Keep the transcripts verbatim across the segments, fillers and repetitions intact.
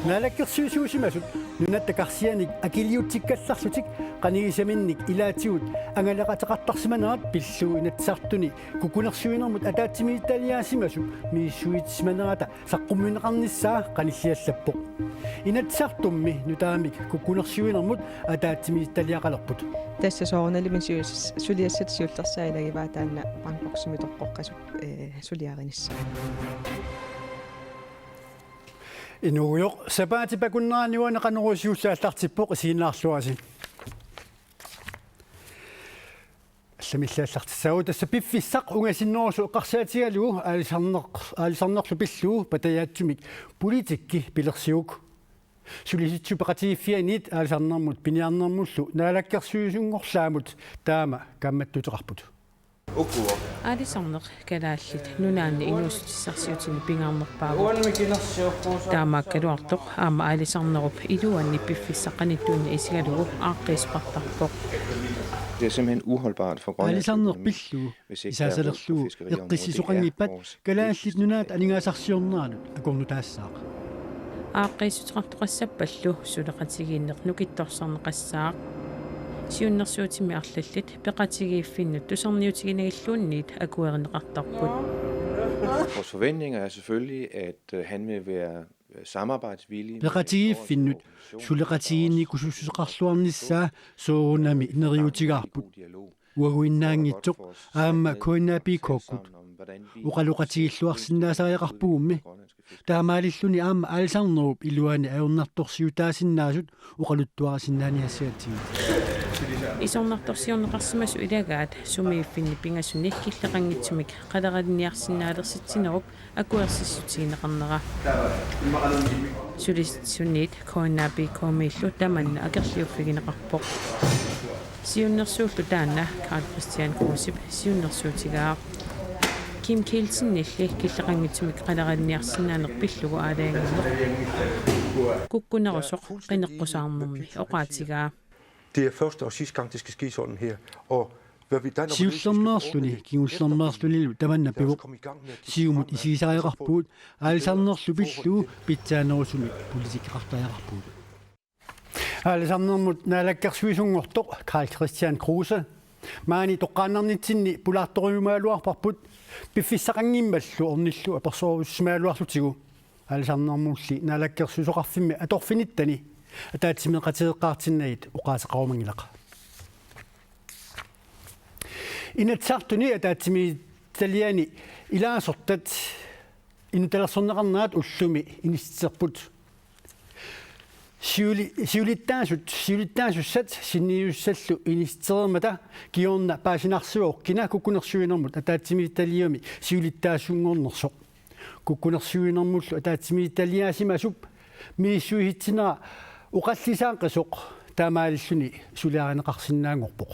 Naalakkersuisuusimasut Nunatta Karsianik akiliutsikkallarlutik qanigisaminnik ilaatigut angalaqateqartarsimanerat pillugu Inatsisartuni kukkunersiuinermut ataatsimiititaliaasimasup misissuisitsisimanerata saqqummiunneqarnissaa qanilliallappoq. Inatsisartummi nutaamik kukkunersiuinermut ataatsimiititaliaqalerput. Tassa soorunalimi siu-, suliassat siullersaat ilagivaa taanna bankboksimi toqqoqqasup, eh, suliarinissaa. Inuugujoq, sapaatip akunnerani uani Qanorooq siulleq aallartippoq, isiginnaarluarisi. Allamilli aallartissavarput tassa piffissaq ungasinnerusoq eqqarsaatigalugu aalisarneq-, aalisarnerlu pillugu patajaatsumik politikki pilersiguk. Sulisitsisut peqatigiiffianniit aalisarnermut piniarnermullu naalakkersuisunngorlaammut taama kaammattuuteqarput. Aalisarneq Kalaallit Nunaanni inuussutissarsiutini pingaarnerpaavoq. Taamaakkaluartoq aamma aalisarnerup iluani piffissaq qanittuinnaq isigalugu aaqqiissuteqartarpoq. Det er simpelthen uholdbart for Grønlands Aalisarneq økonomi, pillugu hvis ikke der er ro på isaasalerlugu fiskeriområdet. Det er eqqissisoqanngippat vores Kalaallit Nunaat aningaasarsiorneranut akornutaassaaq. Aaqqiissuteqartoqassappallu suleqatigiinneq nukittorsarneqassaaq. Siunnersuutimmi arlallit peqatigiiffinnut tusarniutiginagilluunniit akuerineqartarput. Vores forventninger er selvfølgelig, at, øh, han vil være, øh, samarbejdsvillig med Peqatigiiffinnut suleqatigiinnikuusussuseqarluarnissaa soorunami neriuutigaarput. Uaguinnaanngitsoq aamma K N A P K-kkut oqaloqatigilluarsinnaasariaqarpugummi. Taamaalilluni aamma aalisarnerup iluani ajornartorsiutaasinnaasut oqaluttuarisinnaaniassagatsigu. Isornartorsiorneqarsimasut ilagaat sumiiffinni pingasuni killeqanngitsumik qaleralinniarsinnaalersitsinnerup akuersissutigineqarnera. Sulisitsisuniit K N A P K-miillu tamanna akerliuffigineqarpoq. Siunnersuullu taanna Karl-Kristian Krusep siunnersuutigaa. Kim Kielsenilli killeqanngitsumik qaleralinniarsinnaaneq pillugu aalajangerneq kukkunerusoq qineqqusaarnermi oqaatigaa. Det er første og sidste gang, det skal ske sådan her. Og hvad vi, der er Siullermeerluni kingullermeerlunilu tamanna pivoq. Siumut isigisariaqarpugut, aalisarnerlu pillugu pitsaanerusumik politikkeqartariaqarpugut. Aalisarnermut naalakkersuisunngortoq Karl-Kristian Kruse maani toqqaannarnitsinni pulaartorujumagaluarparput piffissaqanngimmallu ornillu apersorusimagaluarlutigu. Aalisarnermulli naalakkersuisoqarfimmi atorfinittani ataatsimeeqatigeeqqaartinnagit oqaaseqarumanngilaq. Inatsisartuni ataatsimiititaliani ilaasortat inutalersorneqarnerat ullumi inissiterput. Siuli-, siulittaasut, siulittaasussat sinniisussallu inissitereermata kingorna paasinarsivoq kina kukkunersiuinermut ataatsimiititaliami siulittaasunngornersoq. Kukkunersiuinermullu ataatsimiititaliaasimasup misissuisitsinera oqallisaaqisoq taamaalilluni suliarineqarsinnaanngorpoq.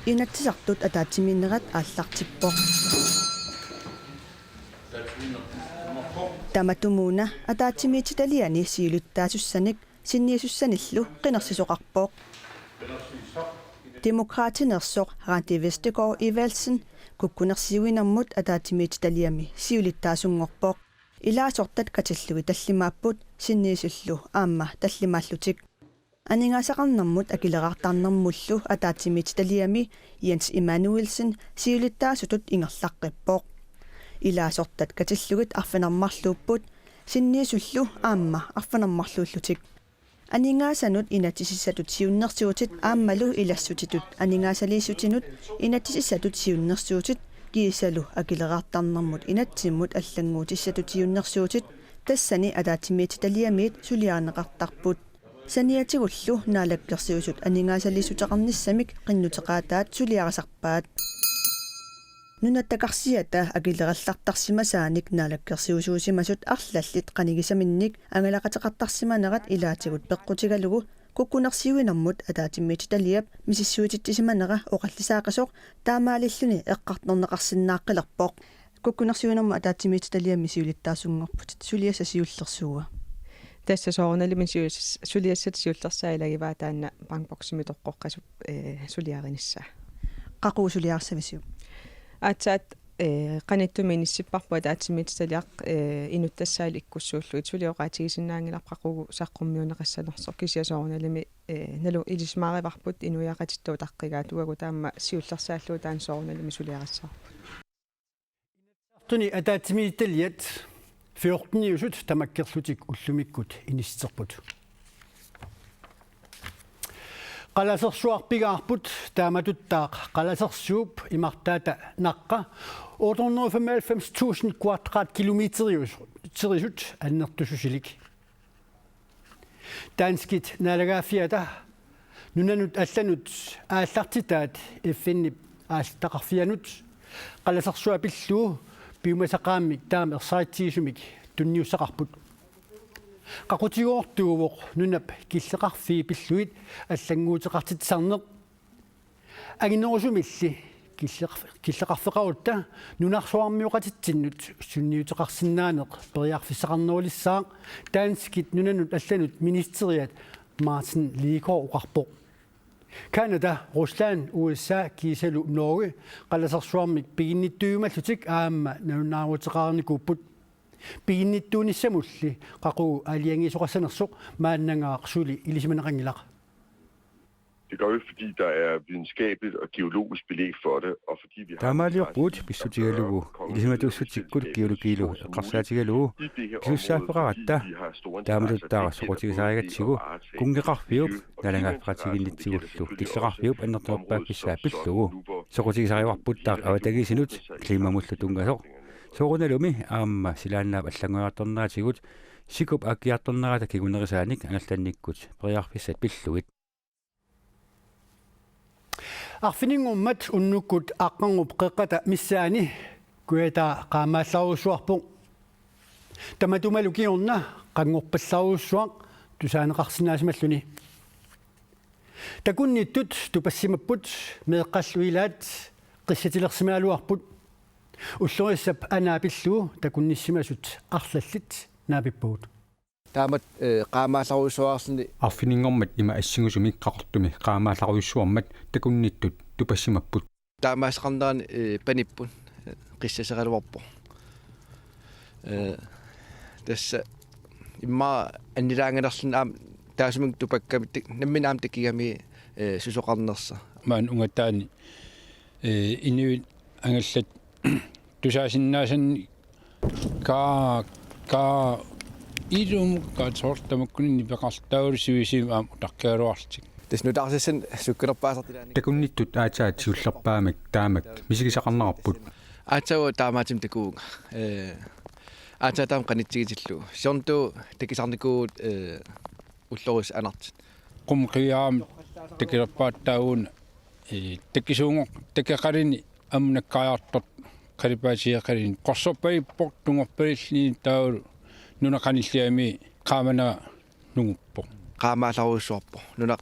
Inatsisartut ataatsimiinnerat aallartippoq. Tamatumuuna ataatsimiititaliani siulittaasussanik sinniisussanillu qinersisoqarpoq. Demokraatineersoq Randi Vestergaard Evaldsen kukkunersiuinermut ataatsimiititaliami siulittaasunngorpoq. Ilaasortat katillugit tallimaapput sinniisullu aamma tallimaallutik. Aningaasaqarnermut akileraartarnermullu ataatsimiititaliami Jens Immanuelsen siulittaasutut ingerlaqqippoq. Ilaasortat katillugit arfineq-marluupput, sinniisullu aamma arfineq-marluullutik. Aningaasanut inatsisissatut siunnersuutit aammalu ilassutitut aningaasaliissutinut inatsisissatut siunnersuutit kiisalu akileraartarnermut inatsimmut allannguutissatut siunnersuutit tassani ataatsimiititaliamiit suliarineqartarput. Saniatigullu naalakkersuisut aningaasaliissuteqarnissamik qinnuteqaataat suliarisarpaat. Nunatta Karsiata akilerallartarsimasaanik naalakkersuisuusimasut arlallit qanigisaminnik angalaqateqartarsimanerat ilaatigut peqqutigalugu kukkunersiuinermut ataatsimiititaliap misissuititsisimanera oqallisaaqisoq taamaalilluni eqqartorneqarsinnaaqqilerpoq. Kukkunersiuinermut ataatsimiititaliami siulittaasunngorputit, suliassat siullersua? Tassa soorunalimi siu-, suliassat siullersaat ilagivaa taanna bankboksimi toqqoqqasup, eh, suliarinissaa. Qaqugu suliarissavisiuk? Aatsaat ee, qanittumi inissipparput ataatsimiititaliaq, ee, inuttassaali ikkussuullugit, suli oqaatigisinnaanngilarput qaqugu saqqummiunneqassanersoq, kisianni soorunalimi, ee, nalu ilisimaarivarput inuiaqatitta utaqqigaat, uagut aamma siullersaallugu taanna soorunalimi suliarissavarput. Tuni ataatsimiititaliat fjorteniusut tamakkerlutik ullumikkut inissiterput. Qalasersuarpigaarput, taamatuttaaq qalasersuup imartaata naqqa otte hundrede og femoghalvfems tusind kvadratkilometerius-, -terisut annertususilik. Danskit naalagaaffiata nunanut allanut aallartitaat F N-ip aallartitaqarfianut qalasersuaq pillugu piumasaqaammik taama ersaritsigisumik tunniussaqarput. Qaqutigoortuuvoq nunap killeqarfii pillugit allannguuteqartitsisarneq. Anginerusumilli killeqarf-, killeqarfeqarutta nunarsuarmioqatitsinnut sunniuteqarsinnaaneq periarfissaqarnerulissaaq danskit nunanut allanut ministeriat Martin Lidegaard oqarpoq. Canada, Rusland, U S A kiisalu Norge qalasersuarmik piginnittuujumallutik aamma nalunaaruteqarnikuupput. Piginnittuunissamulli qaqugu aalajangiisoqassanersoq maannangaaq suli ilisimaneqanngilaq. Det gør vi, fordi der er videnskabeligt og geologisk belæg for det, og fordi vi har... Taamaaliorpugut pissutigalugu, ilisimatuussutsikkut geologiilu eqqarsaatigalugu, pisussaaffeqaratta, taamatuttaaq soqutigisarigatsigu, kunngeqarfiup naalagaaffeqatigiinnitsinnullu killeqarfiup annertunerpaaffissaa pillugu. Soqutigisarivarput taava avatangiisinut klimamullu tunngasoq. Soorunalumi aamma silaannaap allanngoriartorneratigut sikup aakkiartornerata kingunerisaanik angallannikkut periarfissat pillugit. Arfininngormat unnukkut aqqarngup qeqqata missaani kujataa qaamaallarujussuarpoq. Tamatumalu kingorna qanngorpallarujussuaq tusaaneqarsinnaasimalluni. Takunnittut tupassimapput, meeqqallu ilaat qissatilersimagaluarput. Ullorissap anaa pillugu takunnissimasut arlallit naapippugut. Taamatut, eh, qaamaallarujussuarluni. Arfininngormat ima assingusumik Qaqortumi qaamaallarujussuarmat takunnittut tupassimapput. Taamaasaqarnerani, eh, panipput, eh, qissaseqaluarpoq. Eh, tassa immaqa annilaangalerluni aamma taassuma tupakkami ti-, nammineq aamma takigami, eh, susoqarnersoq. Maani ungataani, eh, inuit angallat tusaasinnaasannik kaa, kaa ilumut kaatsoorlu tamakkununnga nipeqartaaru sivisuumik aamma utaqqikkaluarlutik. Tassa nutaarsiassanik sukkanerpaasartut ilaanni. Takunnittut aatsaat siullerpaamik taamak misigisaqarnerarput. Aatsaat taamaattumik takuuvunga. Eh, aatsaat taama qanitsigitillugu. Siornatigut takusarnikuuvugut, eh, ullorissat anartut. Qummut qiviarami takulerpaat taavunga, eh, takisuunngoq takeqaluni aamma nakkariartortoq qalipaatigeqaluni. Qorsorpaluppoq tungorpalilluni taavalu nunap qanilliami qaamanera nunguppoq. Qaamaallarujussuarpoq. Nunap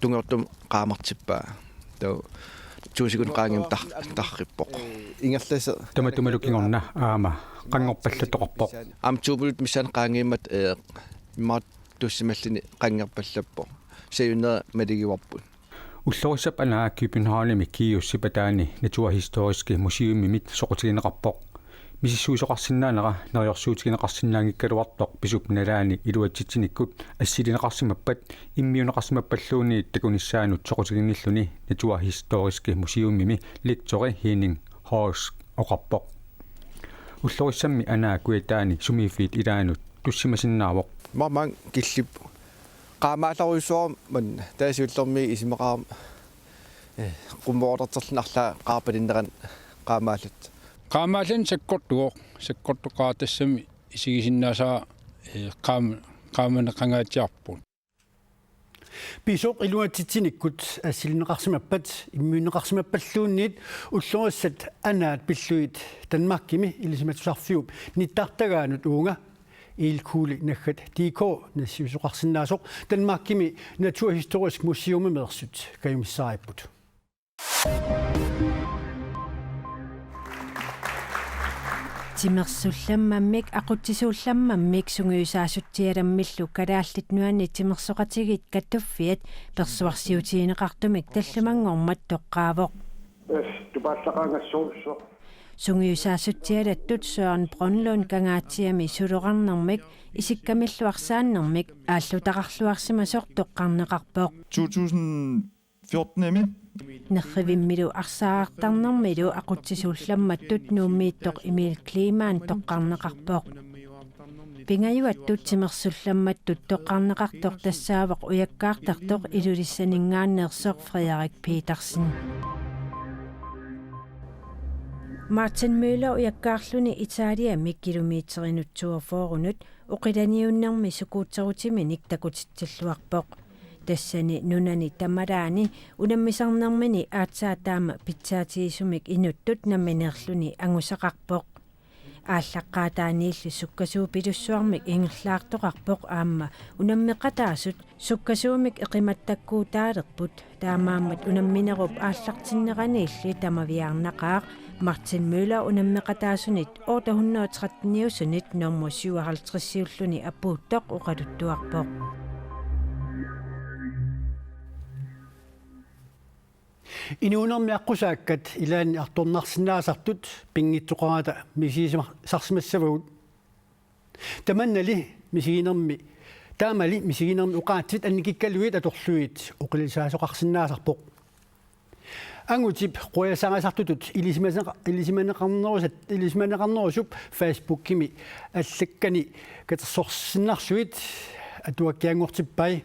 tungujortumik qaamartippaa. Taava to sekund qaangiummik tar-, tarrippoq. Ingerlasoq. Tamatumalu kingorna aamma qanngorpallattoqarpoq. Aamma to minutsit missaani qaangiummat, eh, immaqa tussimalluni qanngorpallappoq. Sajunnera maligivarput. Ullorissap anaa Københavnimi Geusip ataani Naturhistoriske Museumimit soqutigineqarpoq. Misissuisoqarsinnaanera neriorsuutigineqarsinnaanngikkaluartoq pisup nalaani iluatsitsinikkut assilineqarsimappat immiunneqarsimappalluunniit takunissaanut soqutiginnilluni Naturhistoriske Museumimi lektori Henning Horsk oqarpoq. Ullorissami anaa kujataani sumiiffiit ilaannut tussimasinnaavoq. Maanga killippoq. Qaamaallarujussuarmat taava siullermik isumaqarama, eh, qummoortarterluni arlaat qaarpalinnerani qaamaallat. Qaamaallanneq sakkortuvoq, sakkortoqaaq tassami isigisinnaasara, eh, qaam-, qaamaneqangaatsiarpoq. Pisoq iluatsitsinikkut assilineqarsimappat immiunneqarsimappalluunniit ullorissat anaat pillugit Danmarkimi Ilisimatusarfiup nittartagaanut uunga Elkuulinaggat D K nassiusoqarsinnaasoq Danmarkimi Naturhistorisk Museumimiittut kajumissaaripput. Timersullammammik aqutsisuullammammik sungiusaassutsialammillu Kalaallit Nunaanni Timersoqatigiit Kattuffiat persuarsiutigineqartumik tallimanngormat toqqaavoq. Tupallaqaangassuussooq. Sungiusaassutsialattut Søren Brønlund Kangaatsiami suloqarnermik isikkamilluarsaannermik aallutaqarluarsimasoq toqqarneqarpoq. To tusind fjorten-imi. Nerrivimmilu arsaartarnermilu aqutsisuullammattut Nuummiittoq Emil Kleemann toqqarneqarpoq. Pingajuattut timersullammattut toqqarneqartoq tassaavoq ujakkaartartoq Ilulissaninngaanneersoq Frederik Petersen. Martin Møller ujakkaarluni Italiami kilometerinut toogfyrrenut oqilaniunnermi skuuterutiminik takutitsilluarpoq. Tassani nunani tamalaani unammisarnermini aatsaat taama pitsaatigisumik inuttut nammineerluni angusaqarpoq. Aallaqqaataaniilli sukkasuupilussuarmik ingerlaartoqarpoq aamma unammeqataasut sukkasuumik eqimattakkuutaalerput, taamaammat unamminerup aallartinneraniilli tamaviaarnaqaaq Martin Møller unammeqataasunit otte hundrede og tretten-iusunit nummer syvoghalvtreds-iulluni apuuttoq oqaluttuarpoq. Inuunermi aqqusaakkat ilaanni artornarsinnaasartut pinngitsoqarata misigisarsimassavagut. Tamannali misiginermi, taamali misiginermi oqaatsit annikikkaluit atorlugit oqilisaasoqarsinnaasarpoq. Angutip quiasaarisartutut ilisimaneqa-, ilisimaneqarnerusat, ilisimaneqarnerusup Facebookimi allakkani katersorsinnarluit atuakkianngortippai.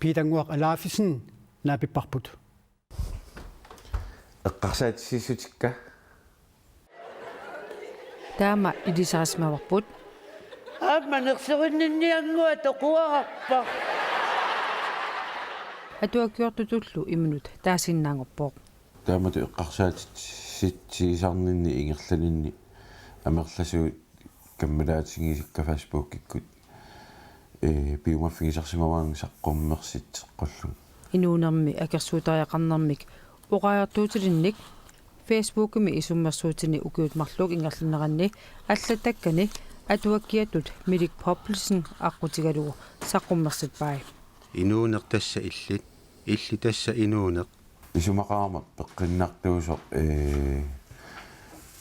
Piitannguaq Alaafisen naapipparput. Eqqarsaatissiissutikka. Taama ilisarisimavarput. Aamma nersuinninniannguaq toquararpara. Atuakkiortutullu imminut taasinnaanngorpoq. Taamatut eqqarsaatitsigisarninni ingerlaninni amerlasuut kammalaatigisakka Facebookikkut, ee, piumaffigisarsimavaannga saqqummersitseqqullugit. Inuunermi akersuutariaqarnermik oqariartuutilinnik Facebookimi isummersuutini ukiut marluk ingerlaneranni allattakkani atuakkiatut Milik Poppelsen aqqutigalugu saqqummersippai. Inuuneq tassa illit, illit tassa inuuneq. Isumaqarama peqqinnartuusoq, ee,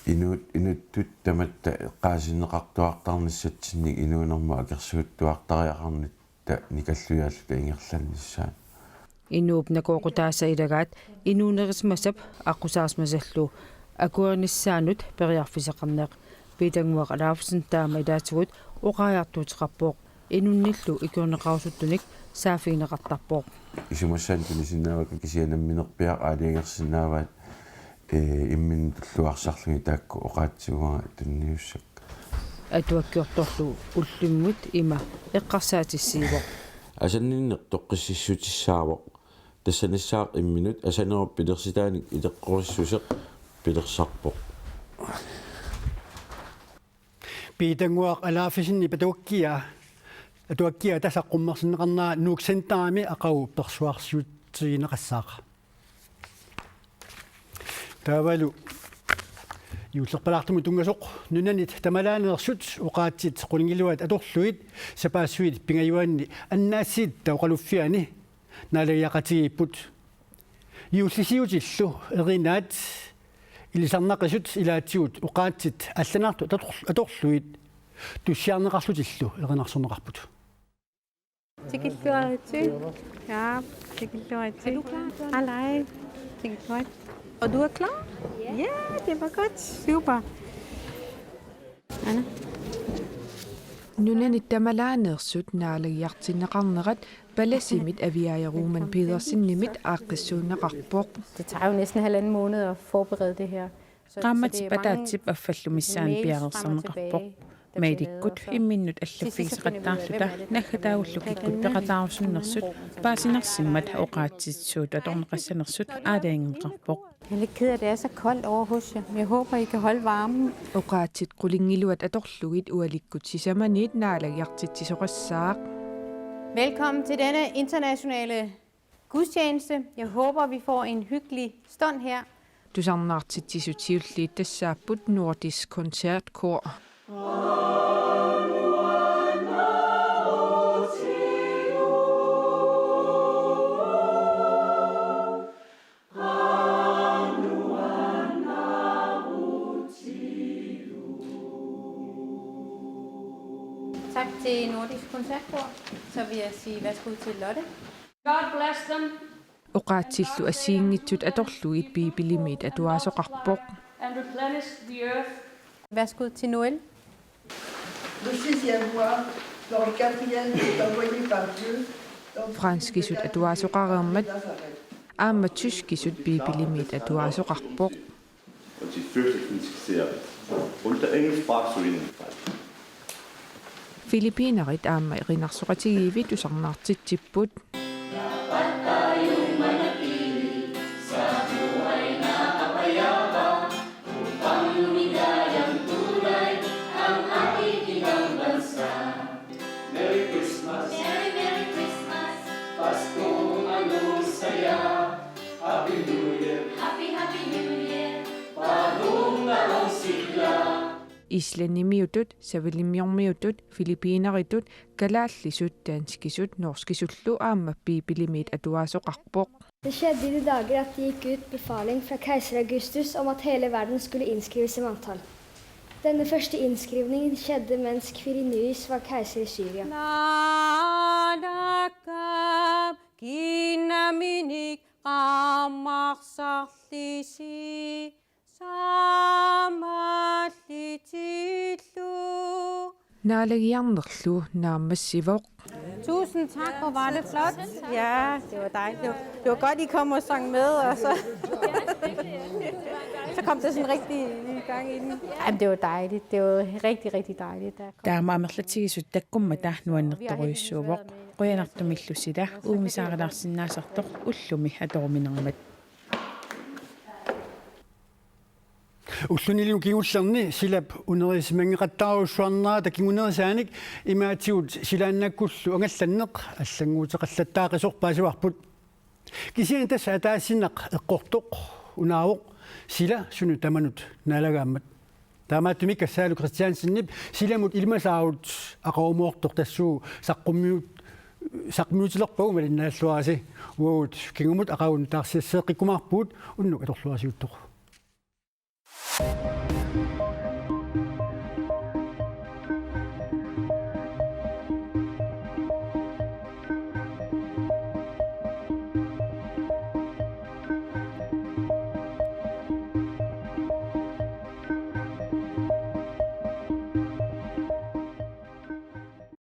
inuut-, inuttut tamatta eqqaasinneqartuartarnissatsinnik inuunermut akersuuttuartariaqarnitta nikallujaalluta ingerlannissaat. Inuup nakooqutaasa ilagaat inuunerisimasap aqqusaarsimasallu akuerinissaanut periarfissaqarneq. Piitannguaq Alaafisen taama ilaatigut oqariartuuteqarpoq. Inunnillu ikiorneqarusuttunik saaffigineqartarpoq. Isumassaannik tunisinnaavakka kisianni namminerpiaq aalajangersinnaavaat, ee, imminut tulluarsarlugit taakku oqaatsivunga tunniussakka. Atuakkiortorlu ullumikkut ima eqqarsaatissiivoq. Asanninneq toqqississutissaavoq. Tassanissaaq imminut asanerup pilersitaanik ileqqorissuseq pilersarpoq. Piitannguaq Alaaffisenip atuakkia, atuakkiata saqqummersinneqarnera Nuuk Centerimi aqagu persuarsiutigineqassaaq. Taavalu juullerpalaartumut tunngasoq nunanit tamalaaneersut oqaatsit qulingiluat atorlugit sapaassuit pingajuanni annaassitta oqaluffiani naalagiaqatigiipput. Juullisiutillu erinaat ilisarnaqisut ilaatigut oqaatsit allanartut ator-, atorlugit tussiarneqarlutillu erinarsorneqarput. Tikilluaritsi. Ja, tikilluaritsi. Alai. Tikilluaritsi. Og du er klar? Ja, det var godt. Super. Anna. Nunanit tamalaaneersut naalagiartinneqarnerat palasimit Aviaaja Ruumann Petersenimit aaqqissuunneqarpoq. Det tager jo næsten halvanden måned at forberede det her. Så, så det er mange mails frem og tilbage. Qaammatip ataatsip affallumissaani piareersarneqarpoq. Mailikkut imminnut allaffigiseqattaarluta naggataagullu kikkut peqataarusunnersut paasinarsimmat oqaatsit suut atorneqassanersut aalajangeqarpoq. Jeg er lidt ked af, at det er så koldt over hos jer. Jeg håber, I kan holde varmen. Oqaatsit qulingiluat atorlugit ualikkut sisamaniit naalagiartitsisoqassaaq. Velkommen til denne internationale gudstjeneste. Jeg håber, vi får en hyggelig stund her. Tusarnaartitsisut siulliit tassaapput Nordisk Koncertkor. Tak til Nordisk Koncertbord. Så vil jeg sige værsgo til Lotte. God bless them Oqaatsillu assigiinngitsut atorlugit Biibilimiit atuaasoqarpoq. and replenish the earth. Værsgo til Noël. Le sixième mois, dans le quatrième, est envoyé par Dieu. Franskisut atuaasoqareermat aamma tyskisut Biibilimiit atuaasoqarpoq. Und sie fürchteten sich sehr. Und der Engel sprach zu ihnen: Filippinerit aamma erinarsoqatigiivi tusarnaartitsipput. Islandimiutut, Savalimmiormiutut, Filippineritut, kalaallisut, danskisut, norskisullu aamma Biibilimiit atuaasoqarpoq. Det skjedde i de dager at det gikk ut befaling fra keiser Augustus om at hele verden skulle innskrives i manntall. Denne første innskrivningen skjedde mens Kvirinius var keiser i Syria. Naanakkaap kinnaminik qaammarsarlisi saammallitillu. Naalagiarnerlu naammassivoq. Tusind tak, hvor var det flot. Ja, det var dejligt. Det var, det var godt, I kom og sang med, og så, så kom det sådan rigtig i gang i den. Jamen, det var dejligt. Det var rigtig, rigtig dejligt. Der kom, Taama amerlatigisut takkummata nuannertorujussuuvoq. Qujanartumillu sila uumisaarilaarsinnaasartoq ullumi atoruminarmat. Ullunilu kingullerni silap unerisimangeqattaarujussuarnerata kingunerisaanik imaatigut silaannakkullu angallanneq allannguuteqallattaaqisoq paasivarput. Kisianni tassa ataasiinnaq eqqortoq unaavoq sila suna tamanut naalagaammat. Taamaattumik Kassaalu Kristiansenip silamut ilimasaarut aqagumoortoq tassuugu saqqummiut-, saqqummiutilerpagu malinnaalluarisi. Uagut kingumut aqagu nutaarsiasseeqqikkumaarpugut, unnuk atorluarsiuttoq.